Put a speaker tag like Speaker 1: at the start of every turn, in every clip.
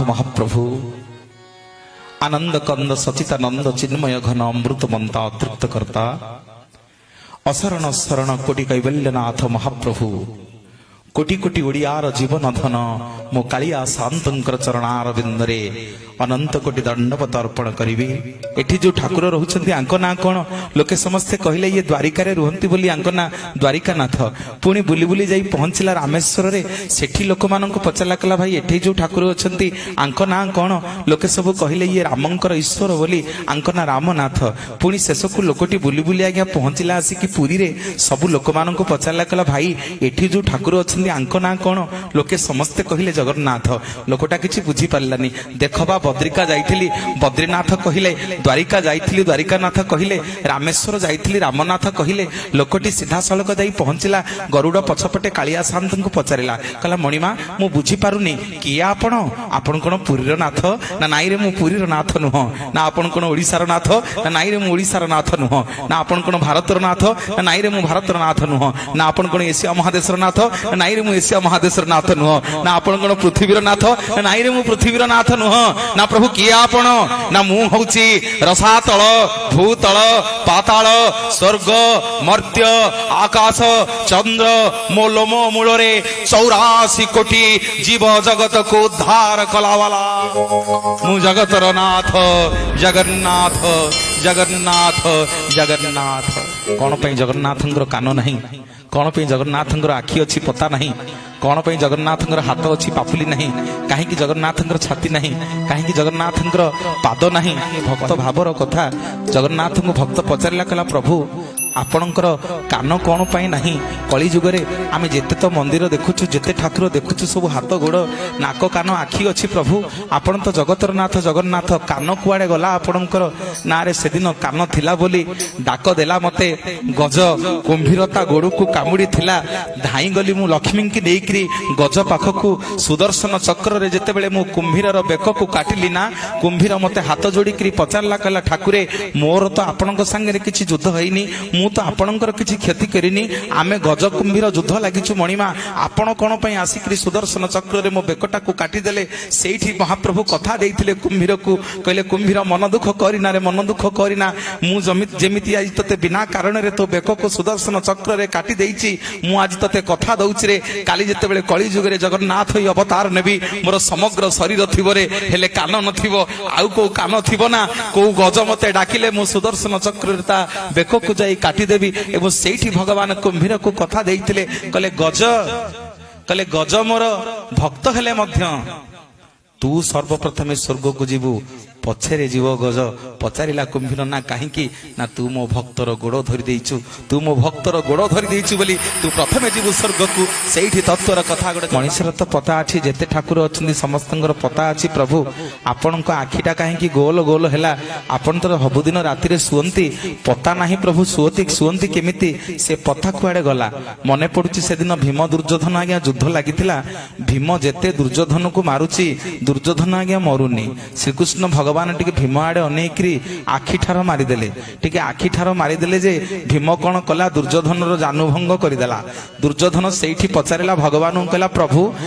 Speaker 1: ମହାପ୍ରଭୁ, ଆନନ୍ଦ କନ୍ଦ ସଚିତାନନ୍ଦ ଚିନ୍ମୟ ଘନ ଅମୃତ ମନ୍ତା ଅତୃପ୍ତ କର୍ତ୍ତା, ଅଶରଣ ଶରଣ କୋଟି କୈବଲ୍ୟନାଥ ମହାପ୍ରଭୁ, କୋଟି କୋଟି ଓଡ଼ିଆର ଜୀବନ ଧନ ମୋ କାଳିଆ ସାଆନ୍ତଙ୍କର ଚରଣାର ବିନ୍ଦରେ ଅନନ୍ତ କୋଟି ଦଣ୍ଡବତ ଅର୍ପଣ କରିବି। ଏଠି ଯୋଉ ଠାକୁର ରହୁଛନ୍ତି, ଆଙ୍କ ନାଁ କଣ? ଲୋକେ ସମସ୍ତେ କହିଲେ, ଇଏ ଦ୍ୱାରିକାରେ ରୁହନ୍ତି ବୋଲି ଆଙ୍କ ନାଁ ଦ୍ୱାରିକାନାଥ। ପୁଣି ବୁଲି ବୁଲି ଯାଇ ପହଞ୍ଚିଲା ରାମେଶ୍ୱରରେ। ସେଠି ଲୋକମାନଙ୍କୁ ପଚାରିଲା, କଲା, ଭାଇ, ଏଠି ଯୋଉ ଠାକୁର ଅଛନ୍ତି, ଆଙ୍କ ନାଁ କଣ? ଲୋକେ ସବୁ କହିଲେ, ଇଏ ରାମଙ୍କର ଈଶ୍ୱର ବୋଲି ଆଙ୍କ ନାଁ ରାମନାଥ। ପୁଣି ଶେଷକୁ ଲୋକଟି ବୁଲି ବୁଲି ଆଜ୍ଞା ପହଞ୍ଚିଲା ଆସିକି ପୁରୀରେ। ସବୁ ଲୋକମାନଙ୍କୁ ପଚାରିଲା, କଲା, ଭାଇ, ଏଠି ଯୋଉ ଠାକୁର ଅଛନ୍ତି, ଆଙ୍କ ନାଁ କଣ? ଲୋକେ ସମସ୍ତେ କହିଲେ ଜଗନ୍ନାଥ। ଲୋକଟା କିଛି ବୁଝିପାରିଲାନି। ଦେଖ ବା, ବଦ୍ରିକା ଯାଇଥିଲି, ବଦ୍ରିନାଥ କହିଲେ, ଦ୍ୱାରିକା ଯାଇଥିଲି, ଦ୍ୱାରିକାନାଥ କହିଲେ, ରାମେଶ୍ୱର ଯାଇଥିଲି, ରାମନାଥ କହିଲେ। ଲୋକଟି ସିଧାସଳଖ ଯାଇ ପହଞ୍ଚିଲା ଗରୁଡ଼ ପଛପଟେ। କାଳିଆ ସାଆନ୍ତଙ୍କୁ ପଚାରିଲା, କହିଲା, ମଣିମା, ମୁଁ ବୁଝିପାରୁନି, କିଏ ଆପଣ? ଆପଣ କଣ ପୁରୀର ନାଥ? ନା, ନାଇଁରେ, ମୁଁ ପୁରୀର ନାଥ ନୁହଁ। ନା, ଆପଣ କଣ ଓଡ଼ିଶାର ନାଥ? ନା, ନାଇଁରେ, ମୁଁ ଓଡ଼ିଶାର ନାଥ ନୁହଁ। ନା, ଆପଣ କଣ ଭାରତର ନାଥ? ନା, ନାଇଁରେ, ମୁଁ ଭାରତର ନାଥ ନୁହଁ। ନା, ଆପଣ କଣ ଏସିଆ ମହାଦେଶର ନାଥ? ନା, ନାଇଁରେ, ମୁଁ ଏସିଆ ମହାଦେଶର ନାଥ ନୁହଁ। ନା, ଆପଣ କଣ ପୃଥିବୀର ନାଥ? ନା, ନାଇଁରେ, ମୁଁ ପୃଥିବୀର ନାଥ ନୁହଁ। ନା ପ୍ରଭୁ, କିଏ ଆପଣ? ନା, ମୁଁ ହଉଛି ରସାତଳ, ଭୂତଳ, ପାତାଳ, ସ୍ୱର୍ଗ, ମର୍ତ୍ତ୍ୟ, ଆକାଶ, ଚନ୍ଦ୍ର, ମୋ ଲୋମ ମୂଳରେ 84 କୋଟି ଜୀବ ଜଗତକୁ ଉଦ୍ଧାର କଲାବାଲା। ମୁଁ ଜଗତର ନାଥ ଜଗନ୍ନାଥ, ଜଗନ୍ନାଥ, ଜଗନ୍ନାଥ। କଣ ପାଇଁ ଜଗନ୍ନାଥଙ୍କର କାନ ନାହିଁ? କଣ ପାଇଁ ଜଗନ୍ନାଥଙ୍କର ଆଖି ଅଛି, ପତା ନାହିଁ? କଣ ପାଇଁ ଜଗନ୍ନାଥଙ୍କର ହାତ ଅଛି, ପାପୁଲି ନାହିଁ? କାହିଁକି ଜଗନ୍ନାଥଙ୍କର ଛାତି ନାହିଁ? କାହିଁକି ଜଗନ୍ନାଥଙ୍କର ପାଦ ନାହିଁ? ଭକ୍ତ ଭାବର କଥା। ଜଗନ୍ନାଥଙ୍କୁ ଭକ୍ତ ପଚାରିଲା, କହିଲା, ପ୍ରଭୁ, ଆପଣଙ୍କର କାନ କଣ ପାଇଁ ନାହିଁ? କଳି ଯୁଗରେ ଆମେ ଯେତେ ତ ମନ୍ଦିର ଦେଖୁଛୁ, ଯେତେ ଠାକୁର ଦେଖୁଛୁ, ସବୁ ହାତ, ଗୋଡ଼, ନାକ, କାନ, ଆଖି ଅଛି। ପ୍ରଭୁ, ଆପଣ ତ ଜଗତର ନାଥ ଜଗନ୍ନାଥ, କାନ କୁଆଡ଼େ ଗଲା ଆପଣଙ୍କର? ନାଁରେ, ସେଦିନ କାନ ଥିଲା ବୋଲି ଡାକ ଦେଲା ମତେ ଗଜ କୁମ୍ଭୀର, ତା ଗୋଡ଼କୁ କାମୁଡ଼ି ଥିଲା। ଧାଇଁ ଗଲି ମୁଁ ଲକ୍ଷ୍ମୀଙ୍କି ନେଇକିରି ଗଜ ପାଖକୁ। ସୁଦର୍ଶନ ଚକ୍ରରେ ଯେତେବେଳେ ମୁଁ କୁମ୍ଭୀରର ବେକକୁ କାଟିଲି ନା, କୁମ୍ଭୀର ମତେ ହାତ ଯୋଡ଼ିକିରି ପଚାରିଲା, କହିଲା, ଠାକୁରେ, ମୋର ତ ଆପଣଙ୍କ ସାଙ୍ଗରେ କିଛି ଯୁଦ୍ଧ ହେଇନି, ମୁଁ ତ ଆପଣଙ୍କର କିଛି କ୍ଷତି କରିନି, ଆମେ ଗଜ କୁମ୍ଭୀର ଯୁଦ୍ଧ ଲାଗିଛୁ। ମଣିମା, ଆପଣ କଣ ପାଇଁ ଆସିକିରି ସୁଦର୍ଶନ ଚକ୍ରରେ ମୋ ବେକଟାକୁ କାଟିଦେଲେ? ସେଇଠି ମହାପ୍ରଭୁ କଥା ଦେଇଥିଲେ କୁମ୍ଭୀରକୁ। କହିଲେ, କୁମ୍ଭୀର, ମନ ଦୁଃଖ କରିନା ରେ, ମନ ଦୁଃଖ କରିନା। ମୁଁ ଯେମିତି ଆଜି ତତେ ବିନା କାରଣରେ ତୋ ବେକକୁ ସୁଦର୍ଶନ ଚକ୍ରରେ କାଟି ଦେଇଛି, ମୁଁ ଆଜି ତତେ କଥା ଦଉଛି ରେ, କାଲି ଯେତେବେଳେ କଳି ଯୁଗରେ ଜଗନ୍ନାଥ ହୋଇ ଅବତାର ନେବି, ମୋର ସମଗ୍ର ଶରୀର ଥିବ ରେ, ହେଲେ କାନ ନଥିବ। ଆଉ କୋଉ କାନ ଥିବ ନା, କୋଉ ଗଜ ମତେ ଡାକିଲେ ମୁଁ ସୁଦର୍ଶନ ଚକ୍ରରେ ତା ବେକକୁ ଯାଇ କାଟିଦେବି। ଏବଂ ସେଇଠି ଭଗବାନ କୁମ୍ଭୀରକୁ କଥା ଦେଇଥିଲେ। କହିଲେ, ଗଜ, କହିଲେ, ଗଜ ମୋର ଭକ୍ତ ହେଲେ ମଧ୍ୟ ତୁ ସର୍ବପ୍ରଥମେ ସ୍ୱର୍ଗକୁ ଯିବୁ, ପଛରେ ଯିବ ଗଜ। ପଚାରିଲା କୁମ୍ଭୀର, ନା କାହିଁକି? ନା, ତୁ ମୋ ଭକ୍ତର ଗୋଡ଼ ଧରି ଦେଇଛୁ, ତୁ ମୋ ଭକ୍ତର ଗୋଡ଼ ଧରି ଦେଇଛୁ ବୋଲି ତୁ ପ୍ରଥମେ ଯିବୁ ସ୍ୱର୍ଗକୁ। ସେଇଠି ତତ୍ତ୍ୱର କଥା ଗୋଟେ। ମଣିଷର ତ ପତା ଅଛି, ଯେତେ ଠାକୁର ଅଛନ୍ତି ସମସ୍ତଙ୍କର ପତା ଅଛି। ପ୍ରଭୁ, ଆପଣଙ୍କ ଆଖିଟା କାହିଁକି ଗୋଲ ଗୋଲ ହେଲା? ଆପଣ ତ ସବୁଦିନ ରାତିରେ ଶୁଅନ୍ତି, ପତା ନାହିଁ ପ୍ରଭୁ, ଶୁଅନ୍ତି ଶୁଅନ୍ତି କେମିତି? ସେ ପତା କୁଆଡେ ଗଲା? ମନେ ପଡୁଛି, ସେଦିନ ଭୀମ ଦୁର୍ଯ୍ୟୋଧନ ଆଜ୍ଞା ଯୁଦ୍ଧ ଲାଗିଥିଲା। ଭୀମ ଯେତେ ଦୁର୍ଯ୍ୟୋଧନକୁ ମାରୁଛି, ଦୁର୍ଯ୍ୟୋଧନ ଆଜ୍ଞା ମରୁନି। ଶ୍ରୀକୃଷ୍ଣ ଭଗବାନ ଟିକେ ଭୀମ ଆଡେ ଅନେଇକିରି ଆଖି ଠାର ମାରିଦେଲେ। ଟିକେ ଆଖି ଠାର ମାରିଦେଲେ ଯେ ଭୀମ କଣ କଲା, ଦୁର୍ଯ୍ୟୋଧନର ଜାନୁଭଙ୍ଗ କରିଦେଲା। ଦୁର୍ଯ୍ୟୋଧନ ସେଇଠି ପଚାରିଲା ଭଗବାନଙ୍କୁ, କହିଲା, ପ୍ରଭୁ,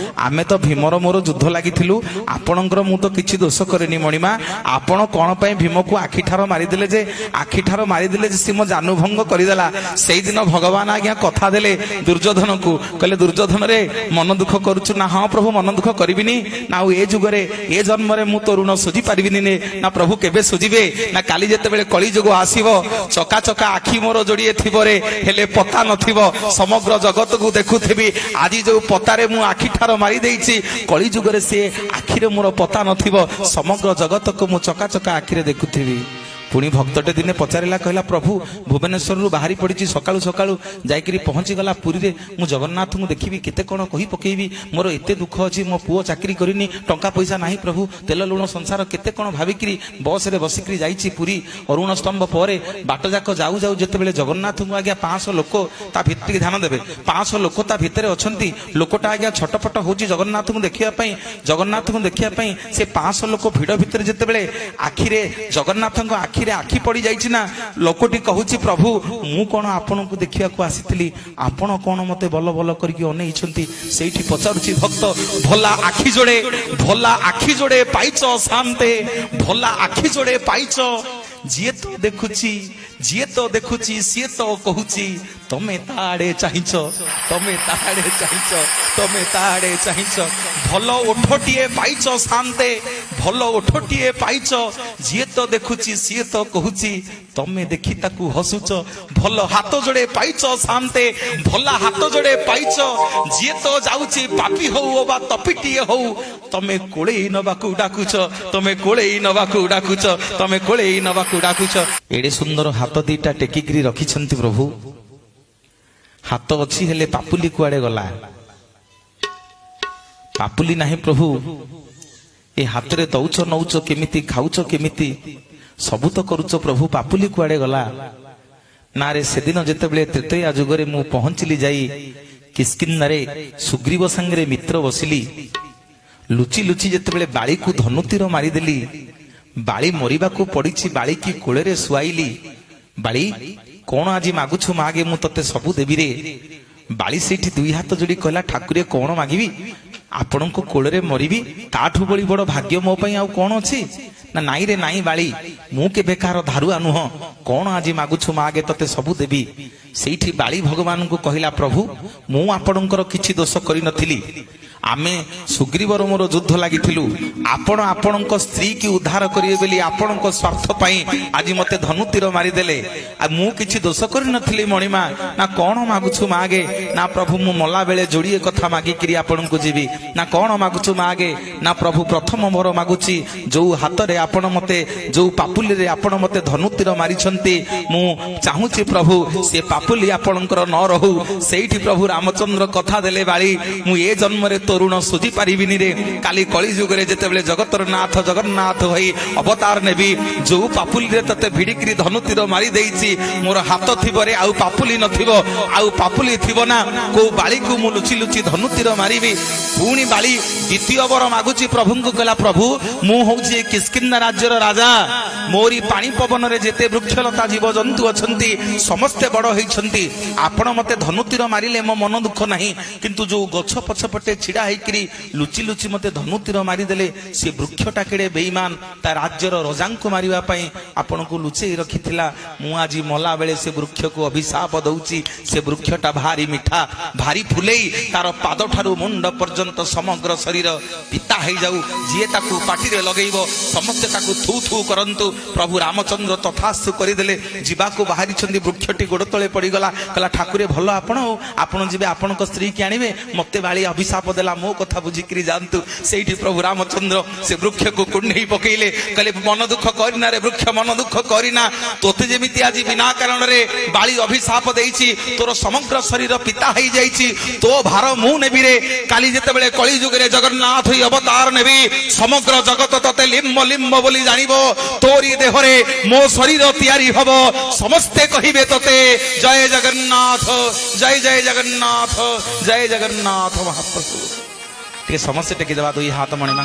Speaker 1: ଆମେ ତ ଭୀମର ମୋର ଯୁଦ୍ଧ ଲାଗିଥିଲୁ, ଆପଣଙ୍କର ମୁଁ ତ କିଛି ଦୋଷ କରିନି। ମଣିମା, ଆପଣ କଣ ପାଇଁ ଭୀମକୁ ଆଖି ଠାର ମାରିଦେଲେ ଯେ, ଆଖି ଠାର ମାରିଦେଲେ ଯେ ସେ ମୋ ଜାନୁଭଙ୍ଗ କରିଦେଲା? ସେଇଦିନ ଭଗବାନ ଆଜ୍ଞା କଥା ଦେଲେ ଦୁର୍ଯ୍ୟୋଧନକୁ। କହିଲେ, ଦୁର୍ଯ୍ୟୋଧନରେ, ମନ ଦୁଃଖ କରୁଛୁ? ନା, ହଁ ପ୍ରଭୁ, ମନ ଦୁଃଖ କରିବିନି? ନା, ଆଉ ଏ ଯୁଗରେ, ଏ ଜନ୍ମରେ ମୁଁ ତୋ ଋଣ ସୁଝି ପାରିବିନି ନେ। ନା ପ୍ରଭୁ, କେବେ ସୁଝିବେ? ନା, କାଲି ଯେତେବେଳେ କଳି ଯୁଗ ଆସିବ, ଚକା ଚକା ଆଖି ମୋର ଯୋଡ଼ିଏ ଥିବ ରେ, ହେଲେ ପତା ନଥିବ, ସମଗ୍ର ଜଗତକୁ ଦେଖୁଥିବି। ଆଜି ଯୋଉ ପତାରେ ମୁଁ ଆଖି ଠାର ମାରି ଦେଇଛି, କଳି ଯୁଗରେ ସେ ଆଖିରେ ମୋର ପତା ନଥିବ, ସମଗ୍ର ଜଗତକୁ ମୁଁ ଚକା ଚକା ଆଖିରେ ଦେଖୁଥିବି। ପୁଣି ଭକ୍ତଟେ ଦିନେ ପଚାରିଲା, କହିଲା, ପ୍ରଭୁ, ଭୁବନେଶ୍ୱରରୁ ବାହାରି ପଡ଼ିଛି ସକାଳୁ ସକାଳୁ, ଯାଇକିରି ପହଞ୍ଚିଗଲା ପୁରୀରେ। ମୁଁ ଜଗନ୍ନାଥଙ୍କୁ ଦେଖିବି, କେତେ କ'ଣ କହି ପକେଇବି, ମୋର ଏତେ ଦୁଃଖ ଅଛି, ମୋ ପୁଅ ଚାକିରି କରିନି, ଟଙ୍କା ପଇସା ନାହିଁ ପ୍ରଭୁ, ତେଲ ଲୁଣ ସଂସାର, କେତେ କ'ଣ ଭାବିକିରି ବସରେ ବସିକିରି ଯାଇଛି ପୁରୀ। ଅରୁଣ ସ୍ତମ୍ଭ ପରେ ବାଟ ଯାକ ଯାଉ ଯାଉ ଯେତେବେଳେ ଜଗନ୍ନାଥଙ୍କୁ ଆଜ୍ଞା 500 ଲୋକ ତା ଭିତରେ, ଧ୍ୟାନ ଦେବେ, 500 ଲୋକ ତା ଭିତରେ ଅଛନ୍ତି। ଲୋକଟା ଆଜ୍ଞା ଛଟପଟ ହଉଛି ଜଗନ୍ନାଥଙ୍କୁ ଦେଖିବା ପାଇଁ, ଜଗନ୍ନାଥଙ୍କୁ ଦେଖିବା ପାଇଁ। ସେ 500 ଲୋକ ଭିଡ଼ ଭିତରେ ଯେତେବେଳେ ଆଖିରେ ଜଗନ୍ନାଥଙ୍କ ଆଖିରେ ଆଖିରେ ଆଖି ପଡି ଯାଇଛି ନା, ଲୋକଟି କହୁଛି, ପ୍ରଭୁ, ମୁଁ କଣ ଆପଣଙ୍କୁ ଦେଖିବାକୁ ଆସିଥିଲି? ଆପଣ କଣ ମତେ ବଲ ବଲ କରିକି ଅନେଇଛନ୍ତି? ସେଇଠି ପଚାରୁଛି ଭକ୍ତ, ଭଲା ଆଖି ଯୋଡେ, ଭଲା ଆଖି ଯୋଡେ ପାଇଛ ସାନ୍ତେ, ଭଲା ଆଖି ଯୋଡେ ପାଇଛ, ଯିଏ ତ ଦେଖୁଛି, ଯିଏ ତ ଦେଖୁଛି, ସିଏ ତ କହୁଛି, ତମେ ତା ଆଡେ ଚାହିଁଛ, ତମେ ତା ଆଡେ ଚାହିଁଛ, ତମେ ତା ଆଡେ ଚାହିଁଛ। ଭଲ ଓଠଟିଏ ପାଇଛ ସାନ୍ତେ, ଭଲ ଓଠଟିଏ ପାଇଛ, ଯିଏ ତ ଦେଖୁଛି, ସିଏ ତ କହୁଛି, ତମେ ଦେଖି ତାକୁ ହସୁଛ। ଭଲ ହାତ ଯୋଡେ ପାଇଛ ସାନ୍ତେ, ଭଲା ହାତ ଯୋଡେ ପାଇଛ, ଯିଏ ତ ଯାଉଛି ପାପି ହଉ ଅବା ତପିଟିଏ ହଉ, ତମେ କୋଳେଇ ନବାକୁ ଡାକୁଛ, ତମେ କୋଳେଇ ନବାକୁ ଡାକୁଛ, ତମେ କୋଳେଇ ନବାକୁ ଡାକୁଛ। ଏଡେ ସୁନ୍ଦର ହାତ ଦିଟା ଟେକିକିରି ରଖିଛନ୍ତି ପ୍ରଭୁ। ହାତ ଅଛି, ହେଲେ ପାପୁଲି କୁଆଡେ ଗଲା? ପାପୁଲି ନାହିଁ ପ୍ରଭୁ। ଏ ହାତରେ ଦଉଛ ନଉଛ କେମିତି? ଖାଉଛ କେମିତି? ସବୁ ତ କରୁଛ ପ୍ରଭୁ, ପାପୁଲି କୁଆଡେ ଗଲା? ନା ରେ, ସେଦିନ ଯେତେବେଳେ ତ୍ରେତୟା ଯୁଗରେ ମୁଁ ପହଞ୍ଚିଲି ଯାଇ କିଷ୍କିନ୍ଦାରେ, ସୁଗ୍ରୀବ ସାଙ୍ଗରେ ମିତ୍ର ବସିଲି, ଲୁଚି ଲୁଚି ଯେତେବେଳେ ବାଳିକୁ ଧନୁତୀର ମାରିଦେଲି, ବାଳି ମରିବାକୁ ପଡିଛି, ବାଳିକି କୋଳରେ ଶୁଆଇଲି। ବାଳି, କଣ ଆଜି ମାଗୁଛୁ ମାଗେ, ମୁଁ ତତେ ସବୁ ଦେବିରେ। ବାଳି ସେଇଠି ଦୁଇ ହାତ ଯୋଡି କହିଲା, ଠାକୁରେ, କଣ ମାଗିବି? ଆପଣଙ୍କ କୋଳରେ ମରିବି, ତାଠୁ ବଳି ବଡ ଭାଗ୍ୟ ମୋ ପାଇଁ ଆଉ କଣ ଅଛି? ନା, ନାଇଁ ରେ ନାଇଁ ବାଳି, ମୁଁ କେବେ କାହାର ଧାରୁଆ ନୁହଁ। କଣ ଆଜି ମାଗୁଛୁ ମାଗେ, ତତେ ସବୁ ଦେବି। ସେଇଠି ବାଳି ଭଗବାନଙ୍କୁ କହିଲା, ପ୍ରଭୁ, ମୁଁ ଆପଣଙ୍କର କିଛି ଦୋଷ କରିନଥିଲି। ଆମେ ସୁଗ୍ରୀବର ମୋର ଯୁଦ୍ଧ ଲାଗିଥିଲୁ। ଆପଣ ଆପଣଙ୍କ ସ୍ତ୍ରୀକି ଉଦ୍ଧାର କରିବେ ବୋଲି ଆପଣଙ୍କ ସ୍ୱାର୍ଥ ପାଇଁ ଆଜି ମତେ ଧନୁତୀର ମାରିଦେଲେ। ଆଉ ମୁଁ କିଛି ଦୋଷ କରିନଥିଲି ମଣିମା। ନା, କଣ ମାଗୁଛୁ ମାଗେ? ନା ପ୍ରଭୁ, ମୁଁ ମଲା ବେଳେ ଯୋଡ଼ିଏ କଥା ମାଗିକିରି ଆପଣଙ୍କୁ ଯିବି। ନା, କଣ ମାଗୁଛୁ ମାଗେ? ନା ପ୍ରଭୁ, ପ୍ରଥମ ମୋର ମାଗୁଛି, ଯୋଉ ହାତରେ ଆପଣ ମତେ, ଯୋଉ ପାପୁଲିରେ ଆପଣ ମତେ ଧନୁତୀର ମାରିଛନ୍ତି, ମୁଁ ଚାହୁଁଛି ପ୍ରଭୁ, ସେ ପାପୁଲି ଆପଣଙ୍କର ନ ରହୁ। ସେଇଠି ପ୍ରଭୁ ରାମଚନ୍ଦ୍ର କଥା ଦେଲେ, ବାଳି, ମୁଁ ଏ ଜନ୍ମରେ ତୋ ଋଣ ସୁଝି ପାରିବିନି ରେ। କାଲି କଳି ଯୁଗରେ ଯେତେବେଳେ ଜଗତର ନାଥ ଜଗନ୍ନାଥ ହୋଇ ଅବତାର ନେବି, ଯୋଉ ପାପୁଲିରେ ତତେ ଭିଡିକିରି ଧନୁତୀର ମାରି ଦେଇଛି, ମୋର ହାତ ଥିବରେ ଆଉ ପାପୁଲି ନଥିବ। ଆଉ ପାପୁଲି ଥିବ ନା, କୋଉ ବାଳିକୁ ମୁଁ ଲୁଚି ଲୁଚି ଧନୁତୀର ମାରିବି? ପୁଣି ବାଳି ଦ୍ୱିତୀୟ ବର ମାଗୁଛି ପ୍ରଭୁଙ୍କୁ। କହିଲା, ପ୍ରଭୁ, ମୁଁ ହଉଛି ଏ କିଷ୍କିନ୍ଦା ରାଜ୍ୟର ରାଜା। ମୋରି ପାଣି ପବନରେ ଯେତେ ବୃକ୍ଷଲତା ଜୀବଜନ୍ତୁ ଅଛନ୍ତି, ସମସ୍ତେ ବଡ ହେଇଛନ୍ତି। ଆପଣ ମତେ ଧନୁତୀର ମାରିଲେ ମୋ ମନ ଦୁଃଖ ନାହିଁ, କିନ୍ତୁ ଯୋଉ ଗଛ ପଛପଟେ ଛିଡା ହେଇକିରି ଲୁଚି ଲୁଚି ମତେ ଧନୁତୀର ମାରିଦେଲେ, ସେ ବୃକ୍ଷଟା କେଡେ ବେଇମାନ, ତା ରାଜ୍ୟର ରଜାଙ୍କୁ ମାରିବା ପାଇଁ ଆପଣଙ୍କୁ ଲୁଚେଇ ରଖିଥିଲା। ମୁଁ ଆଜି ମଲା ବେଳେ ସେ ବୃକ୍ଷକୁ ଅଭିଶାପ ଦଉଛି। ସେ ବୃକ୍ଷଟା ଭାରି ମିଠା, ଭାରି ଫୁଲେଇ, ତାର ପାଦ ଠାରୁ ମୁଣ୍ଡ ପର୍ଯ୍ୟନ୍ତ ସମଗ୍ର ଶରୀର ପିତା ହେଇଯାଉ। ଯିଏ ତାକୁ ପାଟିରେ ଲଗେଇବ, ସମସ୍ତେ ତାକୁ ଥୁ ଥୁ କରନ୍ତୁ। ପ୍ରଭୁ ରାମଚନ୍ଦ୍ର ତଥାସ୍ତୁ କରିଦେଲେ। ଯିବାକୁ ବାହାରିଛନ୍ତି, ବୃକ୍ଷଟି ଗୋଡ଼ ତଳେ ପଡିଗଲା। କହିଲା, ଠାକୁରେ, ଭଲ ଆପଣ, ଆଉ ଆପଣ ଯିବେ, ଆପଣଙ୍କ ସ୍ତ୍ରୀ କି ଆଣିବେ, ମତେ ବାଳି ଅଭିଶାପ ଦେଲା, ମୋ କଥା ବୁଝିକିରି ଯାଆନ୍ତୁ। ସେଇଠି ପ୍ରଭୁ ରାମଚନ୍ଦ୍ର ସେ ବୃକ୍ଷକୁ କୁଣ୍ଢେଇ ପକେଇଲେ। କହିଲେ, ମନ ଦୁଃଖ କରିନା ରେ ବୃକ୍ଷ, ମନ ଦୁଃଖ କରିନା। ତୋତେ ଯେମିତି ଆଜି ବିନା କାରଣରେ ବାଳି ଅଭିଶାପ ଦେଇଛି, ତୋର ସମଗ୍ର ଶରୀର ପିତା ହେଇଯାଇଛି, ତୋ ଭାର ମୁଁ ନେବି ରେ। କାଲି ଯେତେବେଳେ କଳି ଯୁଗରେ ଜଗନ୍ନାଥ ହୋଇ ଅବତାର ନେବି, ସମଗ୍ର ଜଗତ ତତେ ଲିମ୍ବ ଲିମ୍ବ ବୋଲି ଜାଣିବ। ତୋରି ଦେହରେ ମୋ ଶରୀର ତିଆରି ହବ। ସମସ୍ତେ କହିବେ ତତେ ଜୟ ଜଗନ୍ନାଥ, ଜୟ ଜୟ ଜଗନ୍ନାଥ, ଜୟ ଜଗନ୍ନାଥ ମହାପ୍ରଭୁ। ଟିକେ ସମସ୍ତେ ଟେକି ଦେବା ଦୁଇ ହାତ ମଣିମା।